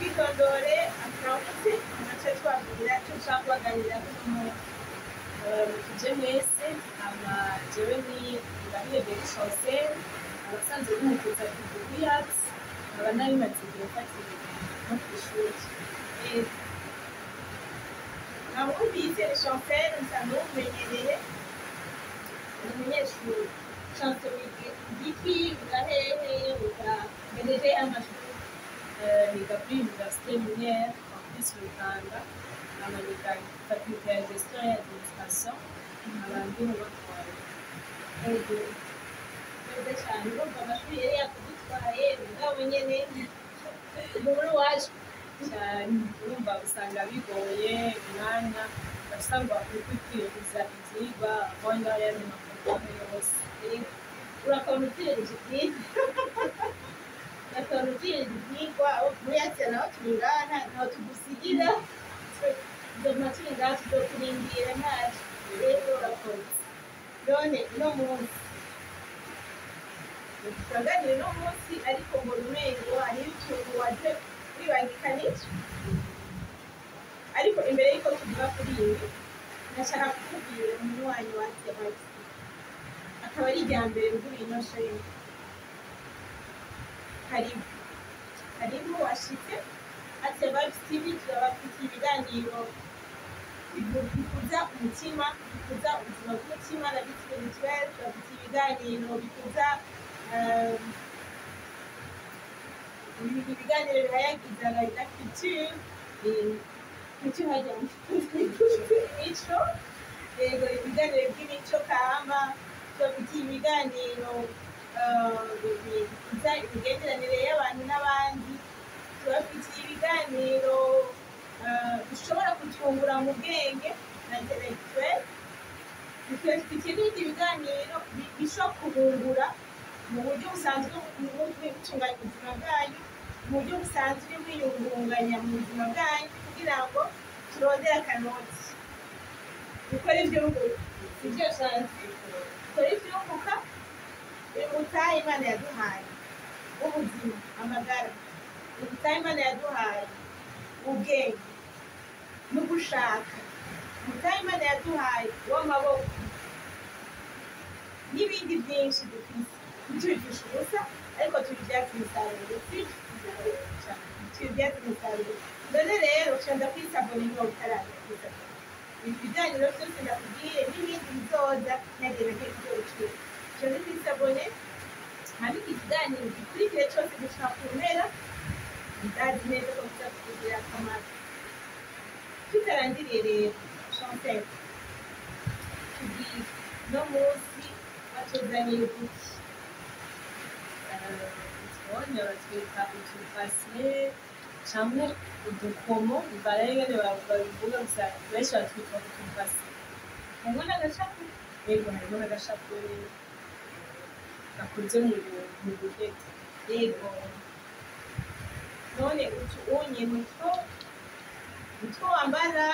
Twitondore, akuramutse, naco tubabwira ico dushaka kubaganirira kuno munsi. Tuje mwese. Hama jewe ni Ingabire Beri Chancel, abasanzwe bumukuza kuri Arts, nkaba nari maze igihe mfatira no kw'ishuri. Mwamwumvise Chancel, musanzwe mumenyereye, ni umunyeshuri. Chancel, wiga igiki? Wiga hehe? Wiga ngejeje amashuri? Niga kuri Université Lumière, campus Rutanga. Hama niga faculté ya gestion et administration, nkaba ndi mu mwaka wa nyuma. Ego, neza cyane. Urumva amashuri yari yakudutwaye, mugabo nyene umubiri wacu. Cyane. Urumva usanga bigoye umwanya, ugasanga uri kwiyuzuza ivyigwa abonye ayandi ma programmes yose. Urakabona ubyiyereje ivyigwa, urakabona ubyiyereje ivyigwa. Muri Asiya naho turi ngaha, ntaho tugusigira, tuzoguma turi ngaha, tuzokurindira ntaco. Rero urakoze. None uno munsi turaganira, uno munsi ariko mbona umengo hariho utuntu waje wibangikanije. Ariko imbere y'uko tuvuga kuri ibi, ndashaka kukubwira, umuntu wanyu wa Asia Vibes, akaba ari irya mbere ruguru ino chaîne, karibu, karibu. Washitse Asia Vibes TV, turabafitiye ibiganiro bikuza umutima, bikuza ubuzima bw'umutima na vie spirituelle. Turabafitiye ibiganiro bikuza ibiganiro bihayagiza la culture, culture hajya imico. Yego, ibiganiro by'imico kama. Tubafitiye ibiganiro bikuza imigenderanire y'abantu n'abandi. Tubafitiye ibiganiro bishobora kutwungura mu bwenge na intellectuel. Tubafitiye n'ibindi biganiro bishobora kubungura mu buryo busanzwe butunganya ubuzima bwanyu, mu buryo busanzwe bwiyungunganya mu buzima bwanyu, kugira ngo turondere akanoti, dukore ivyunguka. Sivyo, Chance? Dukore ivyunguka. Umutahe Imana yaduhaye w'ubuzima, amagara, umutahe Imana yaduhaye ubwenge no gushaka, umutahe Imana yaduhaye w'amaboko n'ibindi byinshi dufise, ntitubifishe ubusa, ariko tubibyaze umusaruro. Sibyo? Tubibyaze umusaruro. None rero ushobora kwisabona niba utaraza kwisabona ibi biganiro byose ndakubwiye n'ibindi bizoza, nagerageje kubyocura. Ushobora kwisabone, hanyuma iki kiganiro gikurikire cyose gushika ku mpera. Ndazi neza ko biza kukugirira akamaro. Tutarangiriye rero, Chancel, tubwire, no munsi batuzaniye uduki? Utubonye batwita utu bracelets canke udukomo, bivana n'ingene babivuga. Gusa benshi batwita utu bracelets. Harimo n'agashapure? Yego, harimo n'agashapure gakoze mu budodo. Yego. None utu unye nutwo wambara,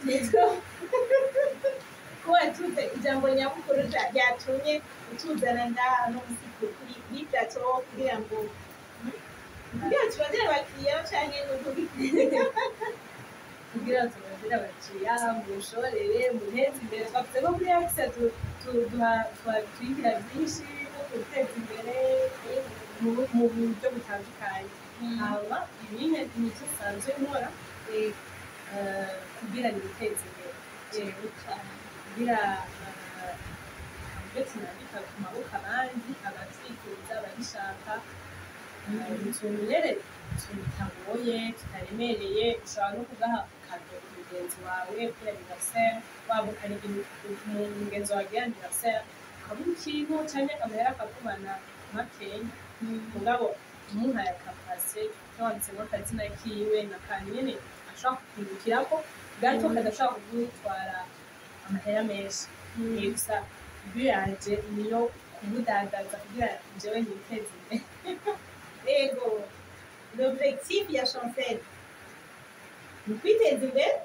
nitwo ko watuze? Ijambo nyamukuru ryatumye utuzana ngaha no musi kuri plateau, kugira ngo turondere abakiriya, canke nuko? Kugira turondere abakiriya, mushorere, munteze imbere. Twavuze ko muri Akisa twigira byinshi no guteza imbere mu buryo butandukanye. Hama ibintu nivyo nsanzwe nkora kugira niteze imbere jewe, kugira ibyo tunandika ku maboko abandi abavyifuza, ababishaka. Utuntu nyene tutagoye, tutaremereye, ushobora no kugaha cadeau mugenzi wawe kuri anniversaire, waba ukarigira mugenzi wawe agira anniversaire, ukamuha ikintu canke amahera akagumana makeya. Mugabo umuhaye aka bracelet kanditsemwo akazina kiwe, n'akantu nyene ashobora kukwibukirako gato, kadashobora kugutwara amahera menshi. Gusa but yanje niyo kumudandaza kugira jewe niteze imbere. Ego, l'objectif ya Chancel ni ukwiteza imbere.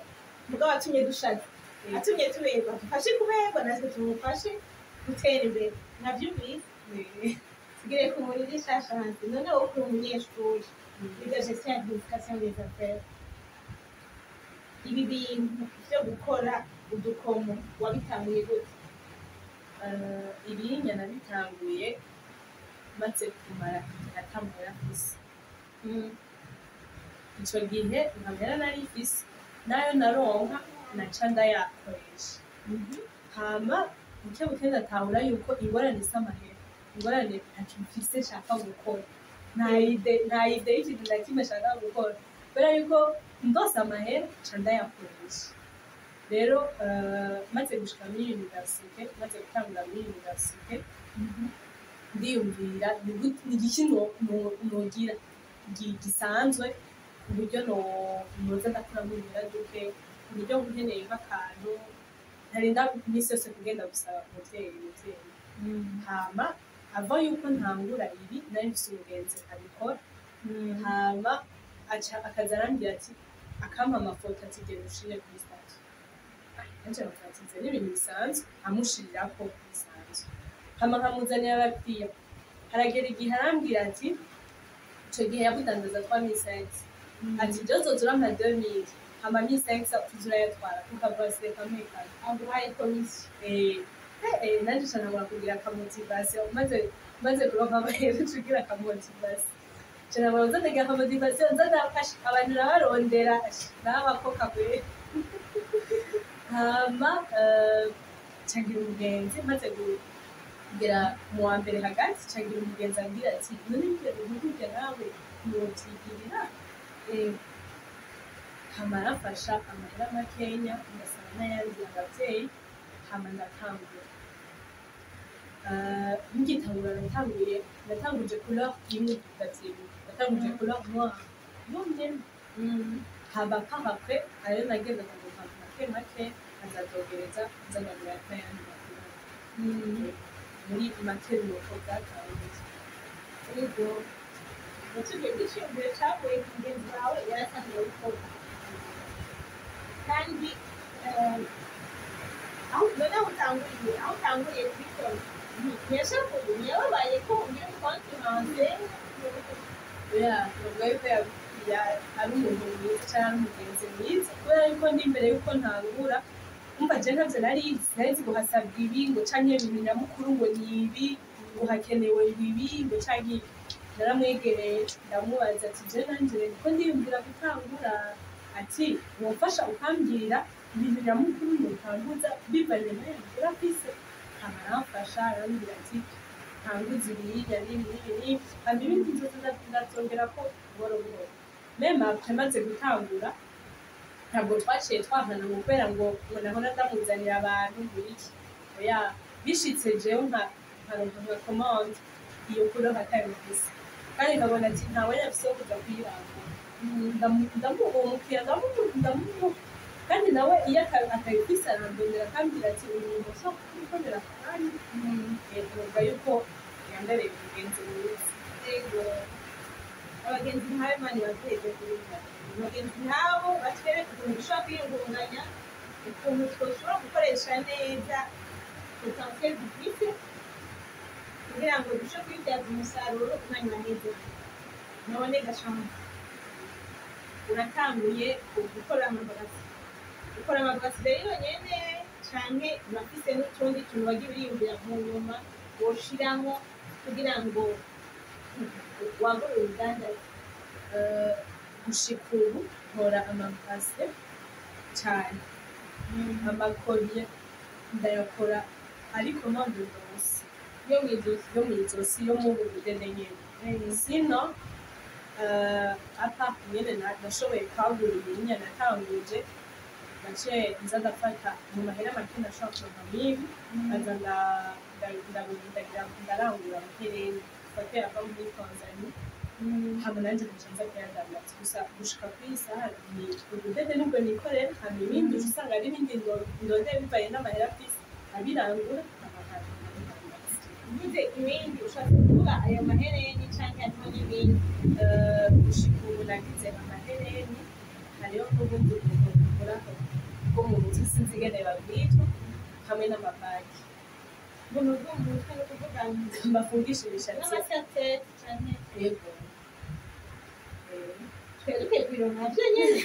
Mugabo atumye dushaza, atumye tuberwa, dufashe kuberwa, natwe tumufashe gutera imbere. Mwavyumvise? Tugere ku muriri shashanze. None wowe uri umunyeshuri wiga gestion et administration des affaires, ibi bintu byo gukora udukomo wabitanguye gute? Ibinya nabitanguye maze kumara igihe ata mahera mfise. Ico gihe nta mahera nari mfise, nayo naronka naca ndayakoresha. Hama buke buke ndatahura yuko ingorane si amahera, ingorane ntaco mfise nshaka gukora, nta idée y'ikintu na kimwe nshaka gukora, kubera yuko ndose amahera nca ndayakoresha. Rero maze gushika muri université, maze gutangura muri université, ndiyumvira ni igiki nogira gisanzwe ku buryo noza ndakuramo ibihera duke, ku buryo nkeneye nk'akantu ntarinda iminsi yose kugenda gusaba umuvyeyi. Hama ava yuko ntangura ibi, nari mfise umugenzi abikora, hama aca akaza arambwira ati, akampa amafoto ati: "Genda ushire kuri statut." Nanje bakatize n'ibintu bisanzwe, amushirirako bisanzwe, hama nkamuzanira abakiriya. Haragera igihe arambwira ati, ico gihe yabudandaza 3500, ati: "Jozoza urampa 2000, hama 1500 tuzurayatwara kukabracelet kamwe kamwe." Aguhaye commission. Nanje ca ntangura kugira akamotivation. Maze kuronka amahera uca ugira akamotivation, ca ntangura kuza ndagira akamotivation, nza abantu nabarondera nabakoka kwe. Hama ca ngira umugenzi, maze kugera mu wa mbere hagati, ca ngira umugenzi ambwira ati: "None ibyo bintu burya nawe ntiwovyigirira?" Hama aramfasha amahera makenya, ndasaba n'ayandi abavyeyi, hama ndatangura. Ngitangura natanguje couleur imwe, ndavyibuka natanguje couleur noire yonyene. Hama par après ayo nagenda ndaronka make make, nkazadogereza nzanagura n'ayandi macouleur. Muri make nuko bwatanguye. Yego, watubwiye ko iciyumviro cavuye ku mugenzi wawe yaratangiye gukora, kandi aho none aho utanguriye kubikora ntiyashavuye, ntiyababaye ko ugiye gukontinanse? Oya, navuga yuko ari umuntu mwiza canke ari umugenzi mwiza, kubera yuko n'imbere yuko ntangura, umva, je ntavyo narizi. Narizi ngo hasabwa ibi, ngo canke ibintu nyamukuru ngo ni ibi, ngo hakenewe ibi, ngo canke ibi. Naramwegereye ndamubaza ati: "Je nanje ko ndiyumvira gutangura," ati: "Wofasha ukambwira ibintu nyamukuru notanguza bivanye n'ayo makuru afise?" Hama aramfasha, arambwira ati: "Ntanguze ibiyinya n'ibi n'ibi n'ibi, hama ibindi nzoza ndazongerako buhoro buhoro." Même après maze gutangura, ntabwo twaciye twankana ngo kubera ngo nahora ndamuzanira abantu ngo iki. Oya, bishitse jewe nkaronka nka commande iyo couleur atayo mfise, kandi nkabona ati nta mwanya mfise wo kuja kuyirangura, uwo mukiriya ndamuha, kandi nawe iyo atayifise arandondera akambwira ati: "Uyu muntu ashobora kubikorera." Kandi numva yuko yambereye umugenzi mwiza. Yego, abagenzi nk'abo Imana ibaduheze kubiza, abagenzi nk'abo batwereka ukuntu dushobora kwiyungunganya, ukuntu twoshobora gukoresha neza potentiel dufite kugira ngo dushobore kubibyaza umusaruro umwanya waheze. None gashamba, uratanguye gukora amabracelet. Ukora amabracelet yonyene canke urafise n'utundi tuntu wagiye uriyumvira mu nyuma woshiramo kugira ngo wagure uruganda? Gushika ubu nkora amabracelet cyane, amacollier ndayakora, ariko commande ndose yo mw'izosi. Yo mw'izosi, yo mu budede nyene. Sino à part nyene nashoboye kwagura ibinya natanguje, naciye nza ndafata mu mahera make nashobora kuronka mibi, nkaza ndarangura amahereni fate ava muri Tanzania, hama nanje nkaca nza kuyadandaza. Gusa gushika kuri iyi saha ni ubudede nibwo nikorera, hama ibindi uca usanga ari ibindi ndondera bivanye n'amahera mfise, nkabirangura hama nkabidandaza. Uvuze ibindi ushatse kuvuga ayo mahereni canke harimo n'ibindi? Gushika ubu nagize amahereni, hariho n'ubundi buntu bukora bwo mu mutwe, sinzi ingene babwitwa, hamwe n'amabagues. Ubuntu bwo mu mutwe no kuvuga Bafungisha imishatsi. N'amasatete canke Yego. Twari dukwiye kubironka navyo nyene,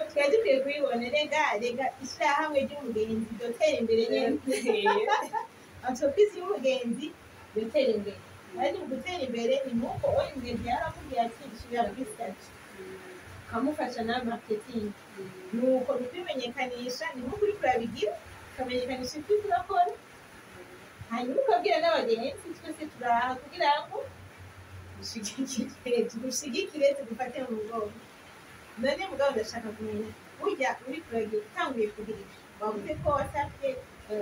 twari dukwiye kubibona. Rega ishirahamwe ry'umugenzi ryotera imbere nyene, entreprise y'umugenzi yotera imbere. Kandi mu gutera imbere ni nk'uko uwo mugenzi yaramubwiye ati shira kuri statut, ukamufasha na marketing, nuko kwimenyekanisha ni nko uriko urabigira, ukamenyekanisha ibyo uriko urakora, hanyuma ukabwira n'abagenzi, twese turaha kugira ngo dushigikire, tugushigikire, tugufate mu mugongo. None mugabo ndashaka kumenya, burya uriko uragira, utanguye kugira ibyo, wavuze ko wasavye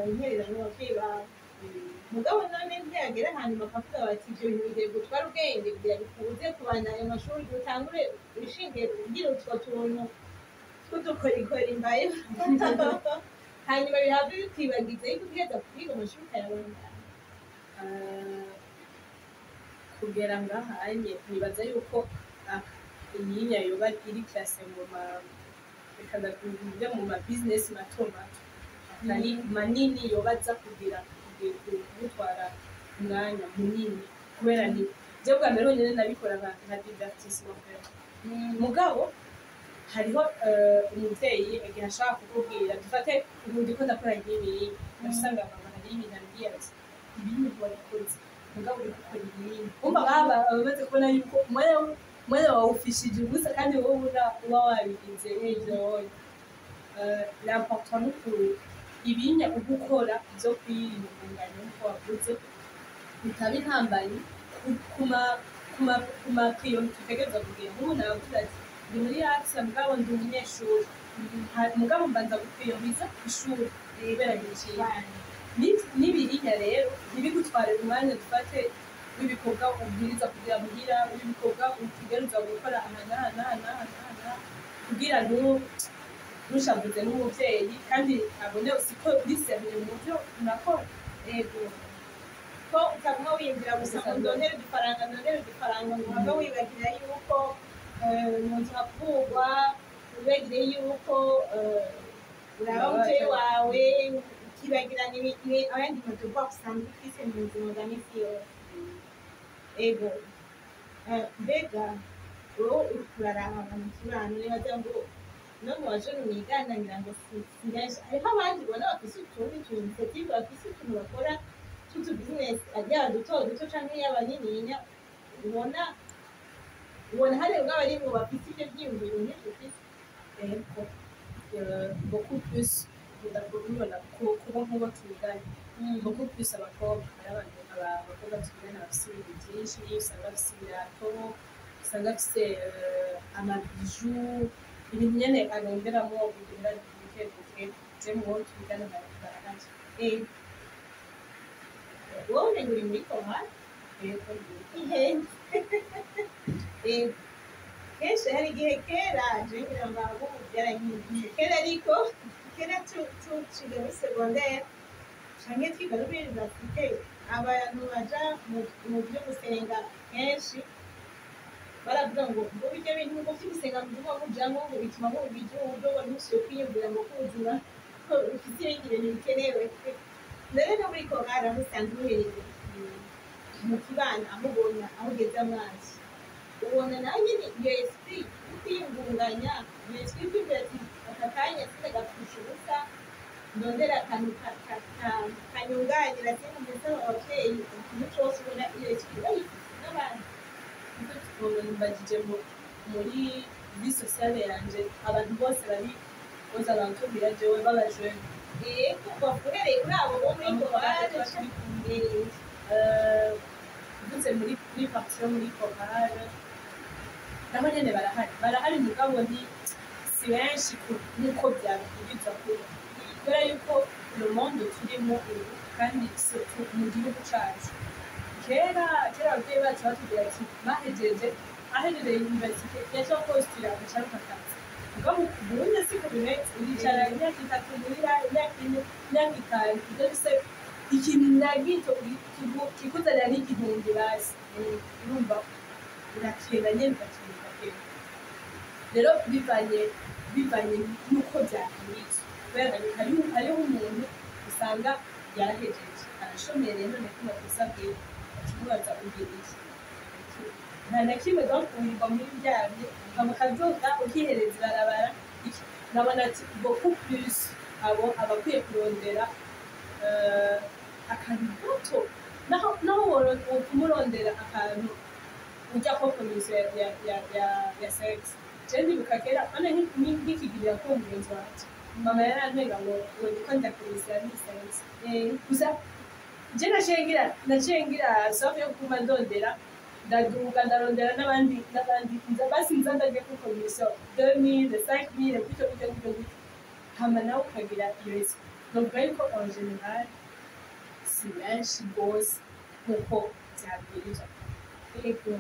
intererano abavyeyi bawe, mugabo none ntiyagera ahantu bakavuga bati ibyo bintu bigiye gutwara ubwenge, kugira bikubuze kubandanya amashuri, utangure wishinge ugira utwo tuntu tw'udukorikori mbaye, hanyuma bihave bikwibagiza yuko ugeza kwiga amashuri ukayabandanya? Kugera ngaha anye nibaza yuko inyinya yoba iri classée mu ma, reka ndakuvuge, mu ma business mato mato, atari manini yoba aza kugira kugutwara umwanya munini, kubera ni byo bwa mbere honyine nabikora nka divertissement vraiment. Mugabo hariho umuvyeyi igihe ashaka kukubwira, dufate ubu ndiko ndakora nk'ibi, usanga mama hari ibintu ambwiye ati ibi ni wabikoze, mugabo uri gukora ibindi. Umva, baba bamaze kubona yuko umwanya wawufishije ubusa, kandi wowe uba wabigize nk'ivyo. L'important ni uku ibinya ugukora byo kwiyungunganya nk'uko wavuze, bitaba intambanyi ku ma priorités utegerezwa kugira. Nk'ubu navuze ati ndi muri AXA, mugabo ndi umunyeshuri. Mugabo mbanza gupriyoriza ishuri kubera biciye. N'ibirinya rero ntibigutware umwanya, dufate w'ibikorwa ubwiriza kugira muhira, w'ibikorwa utegerezwa gukora aha n'aha n'aha n'aha n'aha n'aha, kugira ntushavuze n'umuvyeyi kandi abone siko uri sérieux mu byo unakora. Yego, ko utaguma wiyumvira gusa ngo ndondere udufaranga, ndondere udufaranga, ngo uhave wibagira yuko mu nzu hakuvugwa, wibagire yuko uraba umuvyeyi wawe, ukibagira ayandi madevoirs usanzwe ufise mu buzima bwa misi yose. Ego. Mbega wowe uriko uraraba abantu kibano, nibaza ngo no mu bajene mwigana, ngira ngo si benshi, hariho abandi ubona bafise utundi tu initiative, bafise utuntu bakora tw'utu business, yaba duto duto canke yaba nininya, ubona hari nk'abarimwo bafise ivyo vyiyumviro nk'ivyo ufise? Ego. Beaucoup plus nkunda kubibona kuba nk'ubo twigana, beaucoup plus abakobwa. Hari abantu, abakobwa twigana bafise ibintu byinshi, usanga bafise ibirato, usanga bafise amabijoux, ibintu nyene aronderamo uduhera duke duke. Je mubo twigana barahari. Wowe umenga uri muri chorale? Ego. Ihenze. Kenshi hari igihe kera, je ngira ngo ubu byarahindutse, kera, ariko kera tuciga muri secondaire canke twiga no muri université, abantu baja mu byo gusenga kenshi baravuga ngo bijya bintu ngo vyo gusenga muguma mujamwo, ngo bituma muba ibijuju, ngo ntusubire kwiyumvira, ngo ko ubuzima ko bufite ibindi bintu bikenewe. Rero no muri chorale aho usanzwe uherereye mu kibano, aho ubona aho ugeze amaso, ubona nawe nyine iyo esprit yo kwiyungunganya, iyo esprit yo kwibwira ati aka kanya sindagapfusha ubusa, ndondera akantu kanyunganira, sinumve nsaba abavyeyi ikintu cose. Ubona iyo esprit bayifise n'abandi? Mbagije muri vie sociale yanje, abantu bose bari aux alentours ya jewe b'abajene. Yego, uhereye kuri abo bo muri chorale. Mvuze muri partie yo muri chorale, naho nyene barahari, mugabo ni si benshi nk'uko byabwirizwa kuba, kubera yuko le monde turimo ubu, kandi surtout mu gihugu cacu, kera kera ababyeyi bacu batubwira ati bahejeje, ahejeje université yaca postula agacaruka akazi. Mugabo ubundi siko bimeze. Uricara imyaka 3 muhira, imyaka 4, imyaka 5, udafise ikintu na gito kikuzanira n'igihumbi basi. Urumva urakena nyene, ugakena, ugakena. Rero bivanye n'uko byahindutse, kubera hariho umuntu usanga yarahejeje arashoboye. Nashomereye, none ko nagusabye, ukamubaza ugira iki? Nta na kimwe. Donc wirirwa muri uryamye, hama ukavyuka ukihereza ibarabara iki. Nkabona ati beaucoup plus abo abakwiye kurondera akantu gato, naho wotuma urondera akantu ujya ko commission ya sex. Je ndibuka kera mana nkikigirira ko mugenzi wanje, mama yarantwenga ngo ndiko ndakomisiyo muri sex. Gusa je naciye ngira soif yo kuguma ndondera, ndaduga ndarondera n'abandi nza basi nza ndagiye kuri commission 2000, 5000, gutyo gutyo gutyo gutyo, hama nawe ukagira iyo esprit. Novuga yuko en général si benshi rwose nkuko vyabwirizwa. Yego,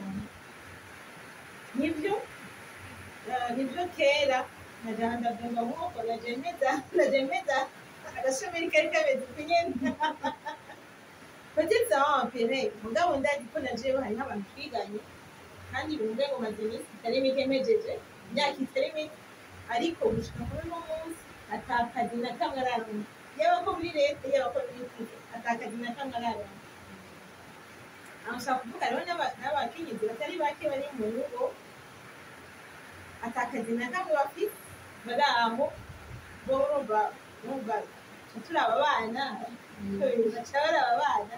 nibyo. Kera najya ndabyumva nk'uko najya meza agashomeri kari kameze uko nyene. Peut-être ça va empirer, mugabo ndazi ko na jewe hariho abantu twiganye kandi bumve ngo maze iminsi itari mike mpejeje, imyaka itari mike, ariko gushika kuri uno munsi ata kazi na kamwe araronka, yaba ko muri leta, yaba ko muri privé, ata kazi na kamwe araronka. Aho nshaka kuvuga rero n'abakenyezi batari bake bari mu rugo, ata kazi na kamwe bafite, bari aho bo urumva turaba abana, baca baraba abana.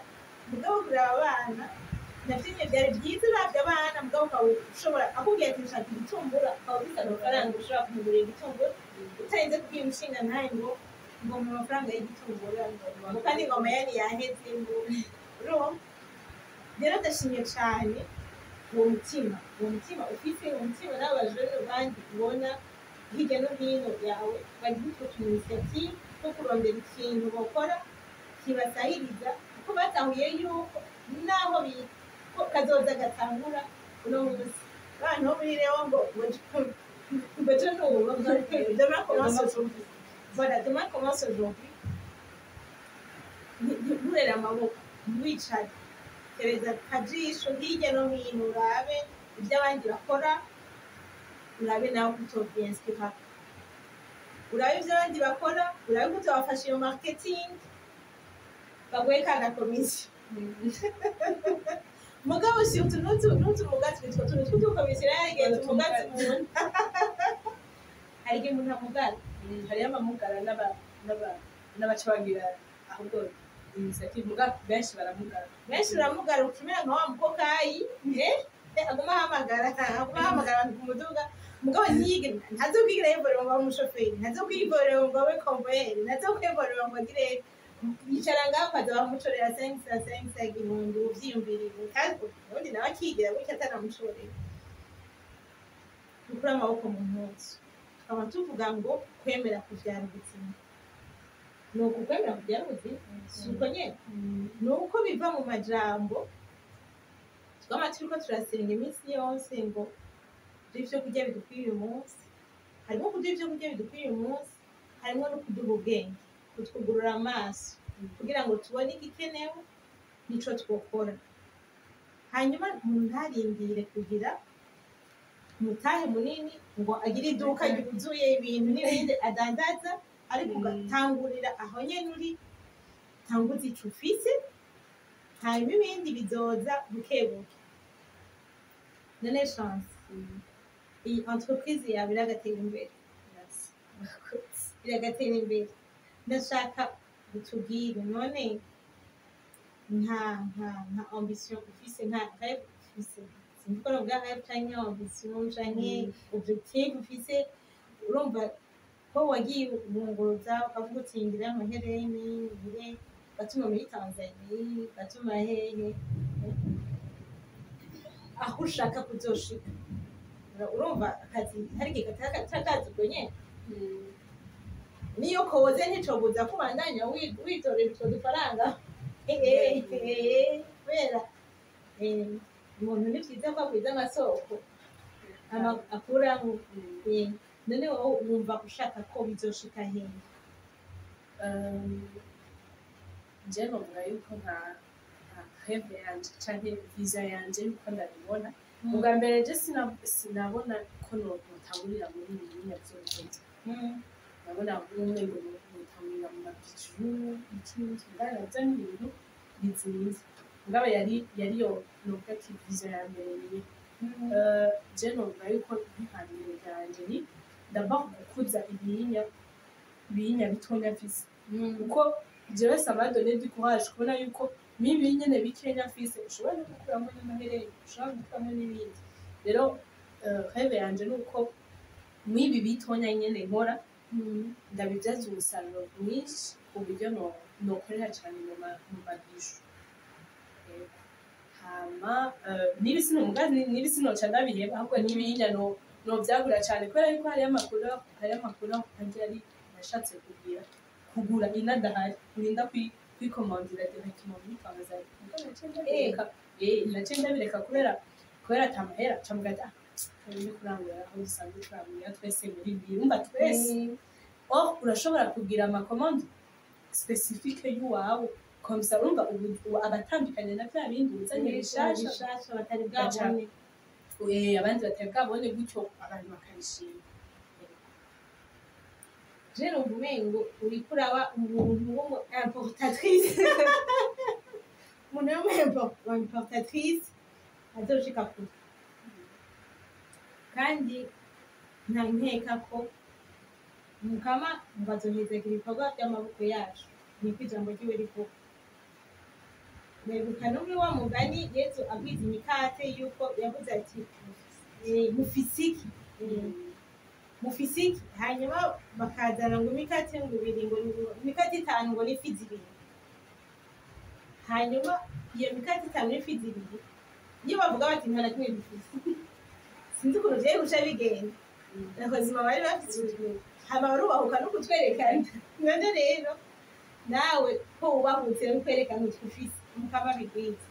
Mugabo kuraba abana navyo nyene vyari byiza, uravye abana mugabo ukaba ushobora akubwiye ati nshaka igitumbura, ukaba ufise amafaranga ushobora kumugurira igitumbura utarinze kubwira umushinga ntahe ngo mu mafaranga y'igitumbura, ngo kandi ngo amayani yaheze, ngo urumva. Rero ndashimye cane uwo mutima ufise, uwo mutima n'abajene bandi ubona hirya no hino yawe bagira utwo tu initiative two kurondera ikintu bakora kibasahiriza, kuko batahuye yuko naho biga ko kazoza gatangura uno munsi. Abantu bo muri reo ngo ejo nubu, demain commence aujourd'hui. Voilà, demain commence aujourd'hui. Nturere amaboko, ntiwicare, tereza akajisho hirya no hino, urabe ibyo abandi bakora, urabe nawe ko utovyenspira, urabe ibyo abandi bakora, urabe ko utobafasha iyo marketing, baguhe ka gakomisiyo. Mugabo surtout n'utu mugatsi witwa utuntu tw'udukomisiyo, yarigenda umugatsi umuntu, hari igihe umuntu amugara. Hariyo abamugara n'abaca bagira ahubwo initiative, muga benshi baramugara. Benshi baramugara, ucumera nka wa mukokayi aguma ahamagara abantu ku muduga, mugabo ntiyige, ntazokwigira yivorera ngo abe umushoferi, ntazokwivorera ngo abe convoyeur, ntazokwivorera ngo agire yicara ngaho ukaza bamucorera 500 500, 1000, uvyiyumvirire. Kandi ubundi nawe akigira gutya atanamucorera. Dukure amaboko mu mpuzu. Tukaba tuvuga ngo kwemera kuvyara ubuzima, ni uku kwemera kuvyara ubuzima, si uko nyene, ni uko biva mu majambo twama turiko turasenga iminsi yose ngo duhe ivyo kurya bidukwiye uyu munsi. Harimo kuduha ivyo kurya bidukwiye uyu munsi, harimo no kuduha ubwenge, kutwugurura amaso kugira ngo tubone igikenewe nico twokora. Hanyuma umuntu ntarindire kugira umutahe munini ngo agire iduka ryuzuye ibintu n'ibindi adandaza, ariko ugatangurira aho nyene uri, tanguza ico ufise, hanyuma ibindi bizoza buke buke. None Chance, iyi entreprise yawe iragatera imbere, iragatera imbere. Ndashaka utubwire none nka ambition ufise, nka rêve ufise, sinzi ko novuga rêve canke ambition canke objectif ufise. Urumva ko wagiye urunguruza ukavuga uti ngira amahereni, ngire gatuma muri Tanzania, gatuma hehe, aho ushaka kuzoshika. Urumva akazi hari igihe katakazi ubwo nyene, niyo koze nticobuza kubandanya witorera utwo dufaranga, kubera umuntu ni vyiza ko agwiza amasoko akuramwo. None wowe wumva ushaka ko bizoshika hehe? Je novuga yuko nka rêve yanje canke vision yanje yuko ndabibona, ubwa mbere je sinabona ko notangurira muri ibi nyene vy'ubudozi. Ndabona umengo notangurira mu ma bijoux, iki n'iki, mugabo navyo ni ibintu Bizimvye, mugabo yari yo novuga ati vision ya mbere niyo. Je novuga yuko ihangiro ryanje ni d'abord gukuza ibiyinya bitonya mfise, kuko jewe ça m'a donné du courage kubona yuko mibi nyene bikenya mfise ushobora no gukuramo n'amahereni, ushobora gukuramo n'ibindi. Rero rêve yanje ni uko mibi bitonya nyene nkora ndabibyaza umusaruro mwinshi, ku buryo nokorera cane mu mabijoux. Yego. Hama niba sinomugazi, niba sinoca ndabiheba, ahubwo n'ibiyinya no novyagura cane, kubera yuko hariyo amakuru agira ari nashatse kugira kugura inadahari, urinda kwikomandira directement muri Tanzania. Muga naciye ndabireka, naciye ndabireka kubera ata mahera. Ca mvuga ati: "Ah, tugende kurangura aho dusanzwe turangurira twese muri birumba twese." Or urashobora kugira amacommandes spécifiques y'uwawe, comme ça urumva ubu abatandukanye na vya bindi uzanye bishasha. Bishasha batari bwabone. Abandi batari bwabone, gutyo abantu bakabishima. Je numva umengo uriko uraba umuntu w'umu importatrice, umuntu w'umu importatrice azoshika kure, kandi nta nkeka ko Mukama ngo azohezagira ibikorwa by'amaboko yacu, niko ijambo ryiwe rivuga. Mperuka no muri wa mugani Yezu agwiza imikate, yuko yavuze ati: "Mufise iki? Mufise iki?" Hanyuma bakazana ngo imikate ngo ibiri, ngo imikate itanu, ngo n'ifi zibiri. Hanyuma iyo mikate itanu n'ifi zibiri, niyo bavuga bati: "Nta na kimwe dufise", sinzi ukuntu vyari guca bigenda. Abazima bari bafise utuntu, hama barubahuka no kutwerekana. None rero nawe ko wubahutse no kwerekana utwo ufise, Mukama bigwize,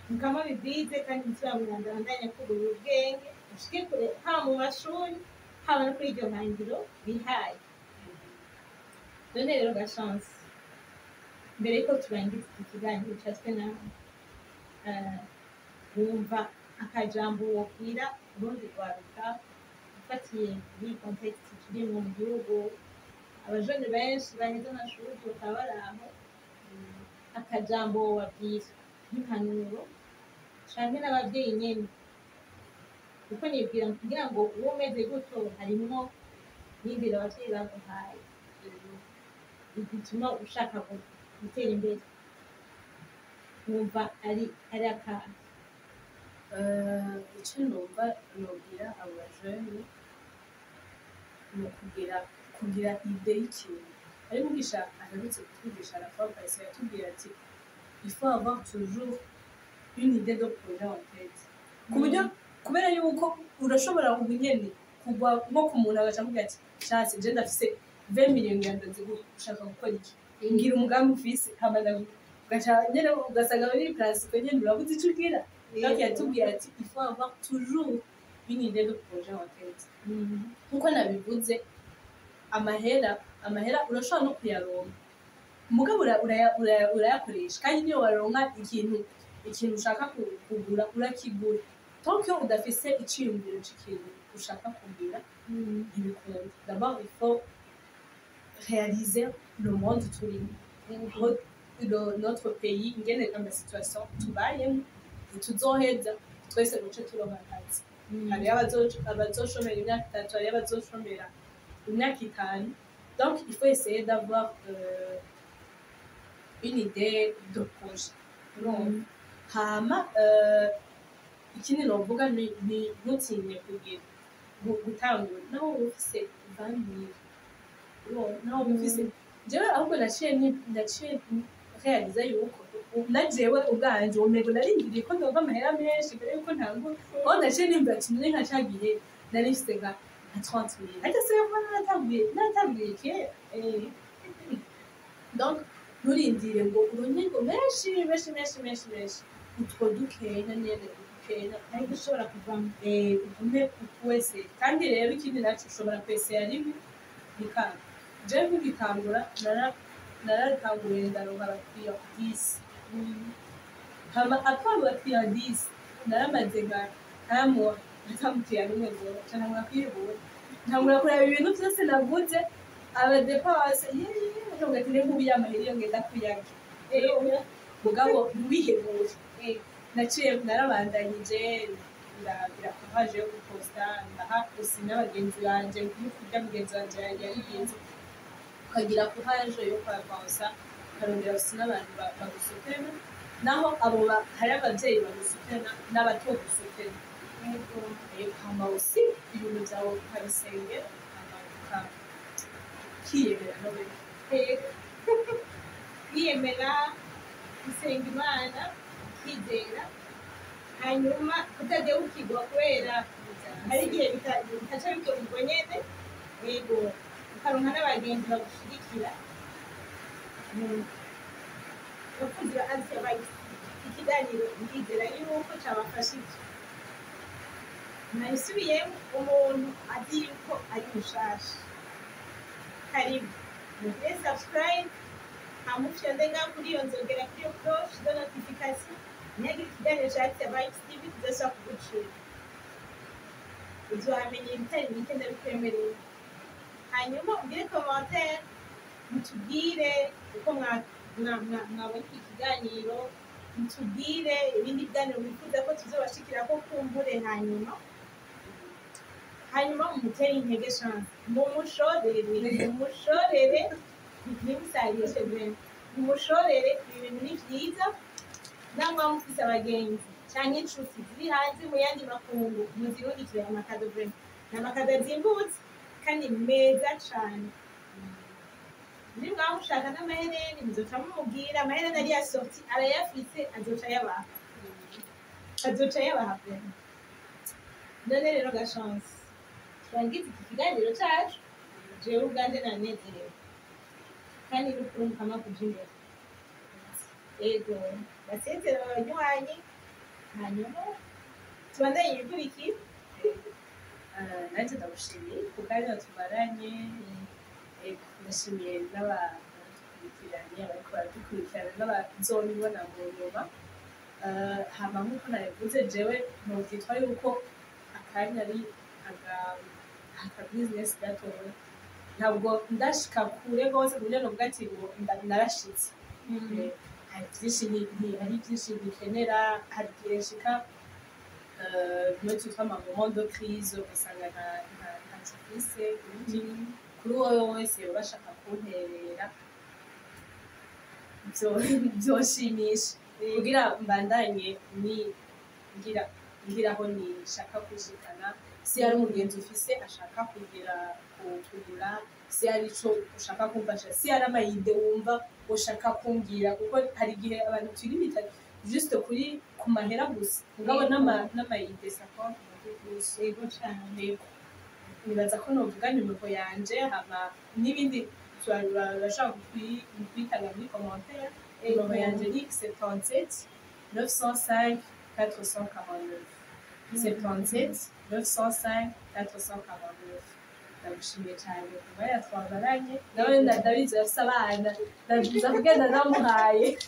Mukama bigwize, kandi ntituramurandarandanya kugurura ubwenge, ushike kure, haba mu mashuri, haba no kuri iryo hangiro bihaye. None rero ga Chance, mbere yuko turangiza iki kiganiro catwe nawe, wumva akajambo wobwira urundi rwaruka, ufatiye muri contexte turimwo mu gihugu, abajene benshi baheze amashuri bakaba bari aho, akajambo wobabwira nk'impanuro, canke n'abavyeyi nyene? Kuko nibwira kugira ngo ube umeze gutyo harimwo n'indero abavyeyi baguhaye bituma ushaka gutera imbere. Wumva ari akahe? Icyo numva nobwira abo bajene ni ukugira idée y'ikintu. Ari mwigisha aherutse kutwigisha la fois passée, yatubwiye ati: "Il faut avoir toujours une idée de projet en tête", ku buryo kubera yuko urashobora ubu nyene kugwa nko ku muntu agaca avuga ati: "Chance, je ndafise 20 millions, ngenda nziguhe, ushaka gukora iki? Ngira umugambi ufise." Hama ugaca nyene ugasanga muri place uko nyene urabuze ico ugira. Donc yatubwiye ati: "Il faut avoir toujours une idée de projet en tête." Nkuko nabivuze, amahera urashobora no kuyaronka, mugabo urayakoresha, kandi niyo waronka ikintu ushaka kugura, urakigura. Tant que udafise iciyumviro c'ikintu ushaka kugira, ntibikunda. D'abord il faut réaliser le monde turimo, notre pays, ingene amasituation tubayemo. Ntituzoheza twese muce turonka akazi. Hariyo abazoshomera imyaka 3, hariyo abazoshomera imyaka 5. Donc il faut essayer d'avoir une idée de projet, urumva. Hama ikindi novuga ni ntutinye kugira gutangura, naho woba ufise 20 mille, urumva, naho woba ufise. Jewe ahubwo naciye réaliser yuko na jewe ubwanje umengo narindiriye ko ndonka amahera menshi mbere yuko ntangura. Aho naciye nimba ati: "None nka ca gihe nari mfise nka 30 mille, ariko se kuba naratanguye kera." Donc nturindire ngo uronke ngo menshi menshi menshi menshi menshi, utwo dukenya nyene, dukenya ariko ushobora kuvamo. Ugume wese. Kandi rero ikindi naco, ushobora kwesera rimwe bikanga. Jewe nkigitangura naratanguye ndaronka abakiriya 10, hama après abo bakiriya 10 naramaze nka ntamuha atamukiriya n'umwe ngo ca ntangura kwihebura, ntangura kuraba ibintu vyose naguze, abadépenses, yeee, nkavuga ati: "Nk'ubu ya mahera iyo ngenda kuyarya." Mugabo ntiwihebure. Naciye narabandanyije, ndagira courage yo guposta, ndaha aussi n'abagenzi banje, nk'uko mugenzi wanje yabigenze, ukagira courage yo kwavansa, ukarondera aussi n'abantu bagusutena, naho abo hari abavyeyi bagusutena n'abatogusutena. Hama aussi ibintu vyawe ukabisengera, hama ukiyemera no Kwiyemera, gusenga Imana, ukizera, hanyuma kutadehukirwa, kubera hari igihe bitaca bikorwa nyene. Yego, ukaronka n'abagenzi bagushigikira. Abakunzi ba Asia Vibes, ikiganiro ndizera yuko cabafashije. Nabisubiyemo, umuntu azi yuko ari mushasha, karibu mugire subscribe, hama ufyonde ngaho kuri iyo nzogera, kuri iyo cloche de notification, ntihagire ikiganiro ca Asia Vibes TV kidashobora kugucika. Uzohamenya ibitari bike, ndabikwemereye. Hanyuma ugire commentaire, mutubwire uko mwabonye iki kiganiro, mutubwire ibindi biganiro mwifuza ko tuzobashikirako kumbure. Hanyuma mumutere intege Chance, mumushorere, mumushorere, ntimusarishe vraiment, mumushorere. Ibi bintu ni vyiza. Namwe mufise abagenzi canke inshuti ziri hanze mu yandi makungu, muzirungikire amakado. Vraiment ni amakado azimbutse kandi meza cane. Nimwaba mushaka n'amahereni, muzoca mumubwira. Amahereni ari yasorti arayafise, azoca ayabaha, azoca ayabaha vraiment. None rero ga Chance, turangize iki kiganiro cacu. Jewe ubwanje nanezerewe, kandi n'ukuri mukama kuja imbere. Ego, basezera abanywanyi, hanyuma tubandanye ibikurikira. Nanjye ndagushimiye ku kanya tumaranye. Ego, ndashimiye n'abadukurikiranye, abariko baradukurikirana n'abazobibona mu nyuma. Hama nk'uko nabivuze, jewe novyitwa yuko akanya ari aka business gatoya, ntabwo ndashika kure rwose ku buryo novuga ati ngo narashitse. Hari byinshi hari byinshi bikenera, hari igihe nshika bimwe twitwa ama moment de crise, ugasanga ntaco mfise. Kuri wowe wese yoba ashaka kunterera, vyoshimisha kugira mbandanye ni ngira aho nishaka kwishikana. Si ari umugenzi ufise ashaka kugira kugura, si ari ico ushaka kumfasha, si ari ama idées wumva ushaka kumbwira, kuko hari igihe abantu twilimita juste kuri ku mahera gusa, mugabo n'ama idées, ça compte beaucoup plus. Yego cane. Yego. Nibaza ko novuga nimero yanje, hama n'ibindi bashaka kwitanga muri commentaire. Nimero yanje ni 77 905 449, 77 905 449. Ndagushimiye cyane kuba yatwabaranye nawe. Ndabizi afise abana, ndaza kugenda namuhaye